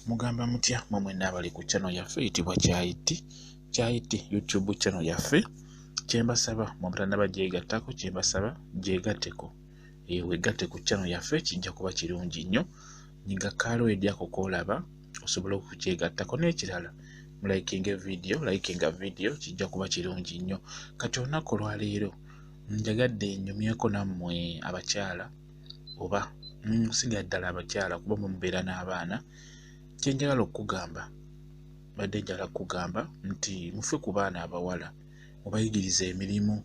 Mugamba mutya mwe mwenna abali ku channel yaffe eyitibwa Kyayi Kyayi YouTube channel yaffe. Kyembasaba mwe mutanaba gyegattako, kyembasaba gyegatteko, wegatte ku channel yaffe, kijja kuba kirungi nnyo. Nyiga kaalo ako koolaba osobola okukyegattako. N'ekirala, mulikinga video, likinga video, kijja kuba kirungi nnyo. Kati olunaku olwaleero njagadde nnyumyeko nammwe abakyala, oba nsingira ddala abakyala, kuba mwe mubeera n'abaana. Kyenjagala okukugamba, mbadde njagala kukugamba nti mufe ku baana abawala, mubayigirize emirimu,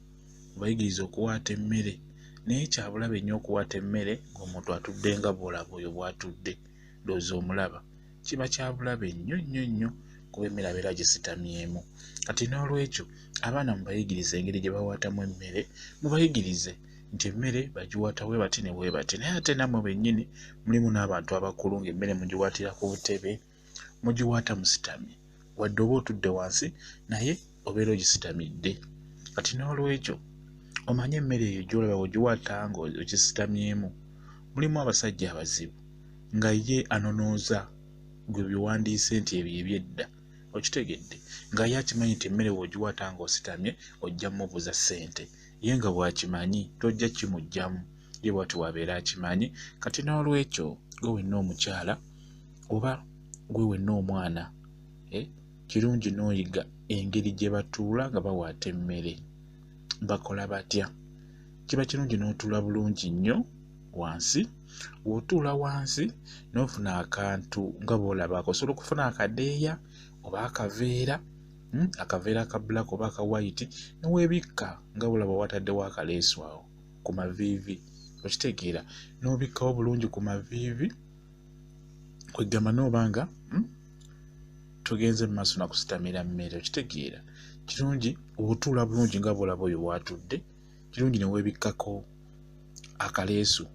mubayigirize okuwaata emmere. Naye kyabulabe nnyo okuwaata emmere ng'omuntu atudde nga bw'olaba oyo bw'atudde, ndowooza omulaba. Kiba kyabulabe nnyo nnyo nnyo, kuba emmere abeera agisitamyemu. Kati n'olwekyo abaana mubayigirize engeri gye bawaatamu emmere, mubayigirize nti emmere bagiwaata bwe bati ne bwe bati. Naye ate nammwe bennyini mulimu n'abantu abakulu ng'emmere mugiwaatira ku butebe, mugiwaata musitamye, wadde oba otudde wansi naye obeera ogisitamidde. Kati n'olwekyo omanye emmere eyo gy'olaba ogiwaata nga ogisitamyemu, mulimu abasajja abazibu nga ye anonooza gwe biwandiise nti ebyo ebyedda, okitegedde, nga ye akimanyi nti emmere bw'ogiwaata ng'ositamye ojja mmubuza ssente, ye nga bw'akimanyi tojja kimuggyamu, ye bw'atyo bw'abeera akimanyi. Kati n'olwekyo gwe wenna omukyala oba gwe wenna omwana, kirungi n'oyiga engeri gye batuula nga bawaata emmere, bakola batya. Kiba kirungi n'otuula bulungi nnyo wansi. Bw'otuula wansi n'ofuna akantu nga bw'olaba ako, osobola okufuna akadeeya oba akaveera, akaveera aka black oba aka white, ne weebikka nga bw'olaba wataddewo akaleesu awo ku maviivi, okitegeera, n'obikkawo bulungi ku maviivi, kwegamba n'oba nga togenze mu maaso na kusitamira mmere, okitegeera. Kirungi otuula bulungi nga bw'olaba oyo bw'atudde, kirungi ne weebikkako akaleesu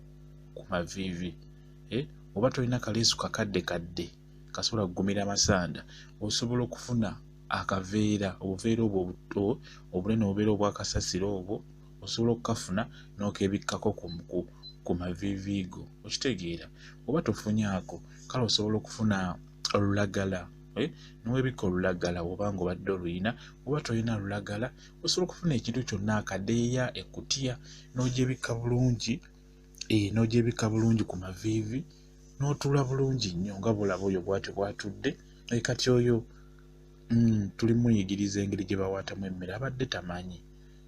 ku maviivi. Oba tolina kaleesu kakadde kadde kasobola kugumira amasanda, osobola okufuna akaveera, obuveera obwo obunene obubeera obwakasasiro obwo, osobola okukafuna n'okeebikkako ku maviivi go, okitegeera. Oba tofunye ako, kale osobola okufuna olulagala, n'weebikka olulagala oba nga obadde oluyina. Oba tolina lulagala, osobola okufuna ekintu kyonna, akadeeya, ekkutiya, n'ogyebikka bulungi, n'ogyebikka bulungi ku maviivi, n'otuula bulungi nnyo nga bw'olaba oyo bw'atyo bw'atudde. Kati oyo tuli muyigiriza engeri gye bawaatamu emmere, abadde tamanyi,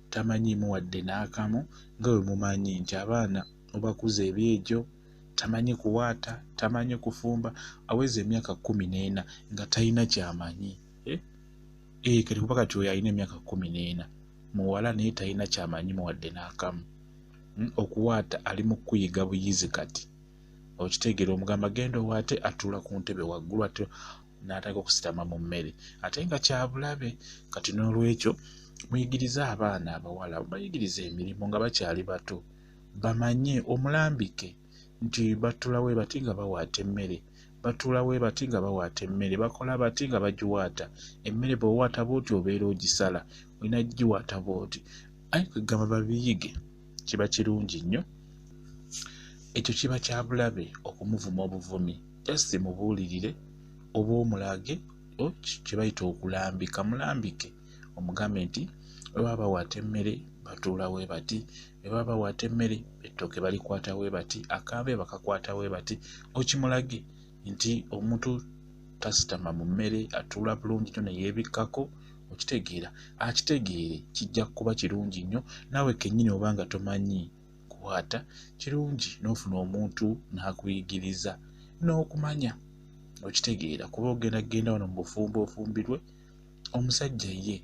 tamanyiimu wadde n'akamu. Nga bwe mumanyi nti abaana obakuza ebyegyo, tamanyi kuwaata, tamanyi kufumba, aweza emyaka 14 nga talina ky'amanyi. Kati kuba kati oyo alina emyaka 14 muwala, naye talina ky'amanyimu wadde n'akamu. Okuwaata ali mu kuyiga buyizi kati, okitegeera. Omugamba genda owaate, atuula ku ntebe waggulu ate n'atandika okusitama mu mmere, ate nga kyabulabe. Kati n'olwekyo muyigirize abaana abawala, bayigirize emirimu nga bakyali bato, bamanye, omulambike nti batuula bwe bati nga bawaata emmere, batuula bwe bati nga bawaata emmere, bakola bati nga bagiwaata emmere. Bw'owaata bw'oti obeera ogisala, olina giwaata bw'oti, aye kwegamba babiyige, kiba kirungi nnyo. Ekyo kiba kya bulabe okumuvuma obuvumi, just mubuulirire oba omulage kye bayita okulambika. Mulambike, omugambe nti bwe baba bawaata emmere batuula bwe bati, bwe baba bawaata emmere ettooke balikwata bwe bati, akambe bakakwata bwe bati. Okimulage nti omuntu tasitama mu mmere, atuula bulungi nnyo ne yeebikkako, okitegeera, akitegeere, kijja kuba kirungi nnyo. Naawe kennyini oba nga tomanyi kuwaata, kirungi n'ofuna omuntu n'akuyigiriza n'okumanya, okitegeera, kuba ogenda kugenda wano mu bufumbo ofumbirwe omusajja ye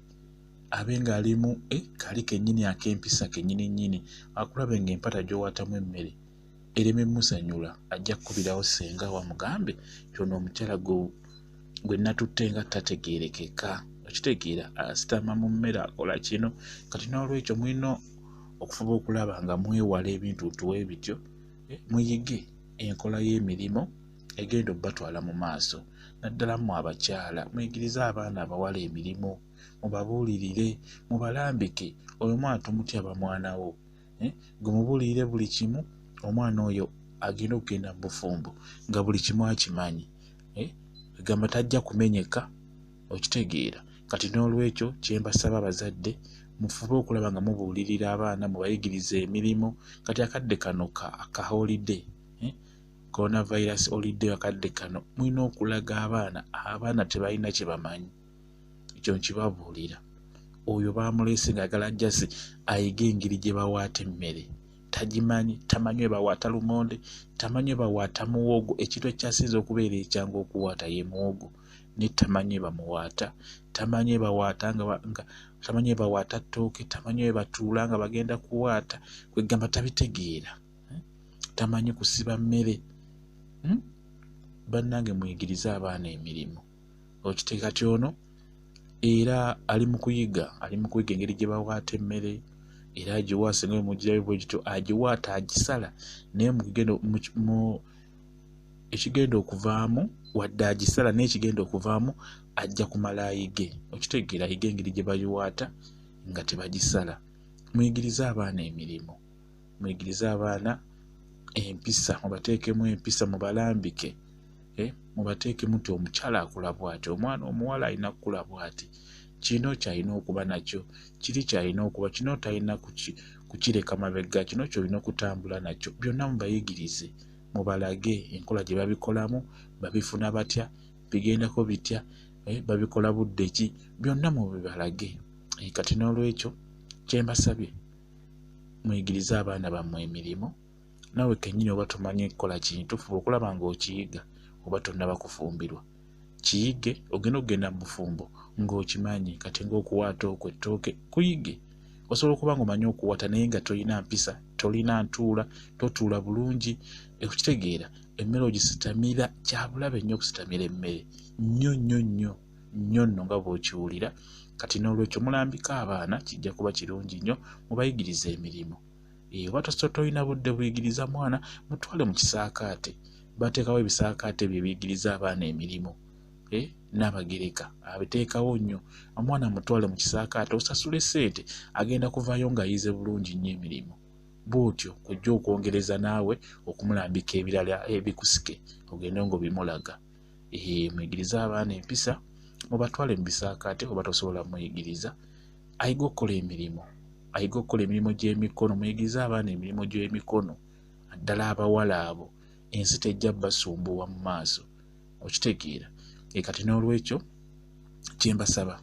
abe ng'alimu kali kennyini ak'empisa kennyini nnyini, akulabe ng'empata gy'owaatamu emmere ereme musanyula, ajja kukubirawo ssenga wamugambe ky'ono omukyala gwe natutte nga tategeerekeka, okitegeera, asitama mu mmere, akola kino. Kati n'olwekyo mulina okufuba okulaba nga mwewala ebintu ntuwe bityo, muyige enkola y'emirimu egenda obbatwala mu maaso, naddala mmwe abakyala. Muyigirize abaana abawala emirimu, mubabuulirire, mubalambike. Oyo omwana tomutya, aba mwana wo, gwe mubuulirire buli kimu. Omwana oyo agenda okugenda mu bufumbo nga buli kimu akimanyi. Egamba tajja kumenyeka, okitegeera. Kati n'olwekyo kyembasaba abazadde, mufube okulaba nga mubuulirira abaana, mubayigirize emirimu. Kati akadde kano ka holiday, coronavirus holiday, akadde kano mulina okulaga abaana, abaana tebalina kye bamanyi. Ekyo nkibabuulira. Oyo bamuleese ng'ayagala just ayige engeri gye bawaata emmere, tagimanyi. Tamanyi we bawaata lumonde, tamanyi we bawaata muwogo. Ekintu ekyasinze okubeera ekyangu okuwaata ye muwogo, naye tamanyi we bamuwaata, tamanyi we bawaata nga tamanyi we bawaata ttooke, tamanyi we batuula nga bagenda kuwaata. Kwegamba tabitegeera, tamanyi kusiba mmere. Bannange, muyigirize abaana emirimu. Okiteeka kati ono era ali mu kuyiga, ali mu kuyiga engeri gye bawaata emmere, era agiwaase nga bwe bwe gityo, agiwaata, agisala. Naye mu ekigenda okuvaamu, wadde agisala, naye ekigenda okuvaamu ajja kumala ayige, okitegeera, ayige engeri gye bagiwaata nga tebagisala. Muyigirize abaana emirimu, muyigirize abaana empisa, mubateekemu empisa, mubalambike, mubateekemu nti omukyala akula bw'ati, omwana omuwala alina kukula bw'ati, kino kyalina okuba nakyo, kiri kyalina okuba kino, talina kukireka mabega, kino kyolina okutambula nakyo. Byonna mubayigirize, mubalage enkola gye babikolamu, babifuna batya, bigendako bitya, babikola budde ki, byonna mubibalage. Kati n'olwekyo kyembasabye, muyigirize abaana bammwe emirimu. Naawe kennyini oba tomanyi kukola kintu, fuba okulaba ng'okiyiga. Oba tonnaba kufumbirwa, kiyige, ogenda okugenda mu bufumbo ng'okimanyi. Kati ng'okuwaata okwo ettooke kuyige. Osobola okuba nga omanyi okuwaata naye nga tolina mpisa, tolina ntuula, totuula bulungi, ekukitegeera, emmere ogisitamira. Kyabulabe nnyo okusitamira emmere, nnyo nnyo nnyo nnyo nno nga bw'okiwulira. Kati n'olwekyo mulambike abaana, kijja kuba kirungi nnyo, mubayigirize emirimu. Oba tolina budde buyigiriza mwana, mutwale mu kisaakaate. Bateekawo ebisaakaate bye biyigiriza abaana emirimu. Naabagereka abiteekawo nnyo. Omwana mutwale mu kisaakaate, osasule ssente, agenda kuvaayo ng'ayize bulungi nnyo emirimu. Bw'otyo kujja okwongereza naawe okumulambika ebirala ebikusike, ogende ng'obimulaga. Muyigirize abaana empisa, mubatwale mu bisaakaate. Oba tosobola muyigiriza, ayige okukola emirimu, ayige okukola emirimu gy'emikono. Muyigirize abaana emirimu gy'emikono, naddala abawala abo, ensi tejja basumbuwa mu maaso, okitegeera. Kati n'olwekyo kyembasaba,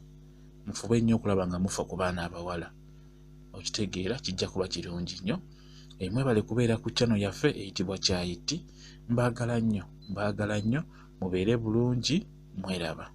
mufube nnyo okulaba nga mufa ku baana abawala, okitegeera, kijja kuba kirungi nnyo. Mwebale kubeera ku channel yaffe eyitibwa Kyayiti. Mbaagala nnyo, mbaagala nnyo, mubeere bulungi, mweraba.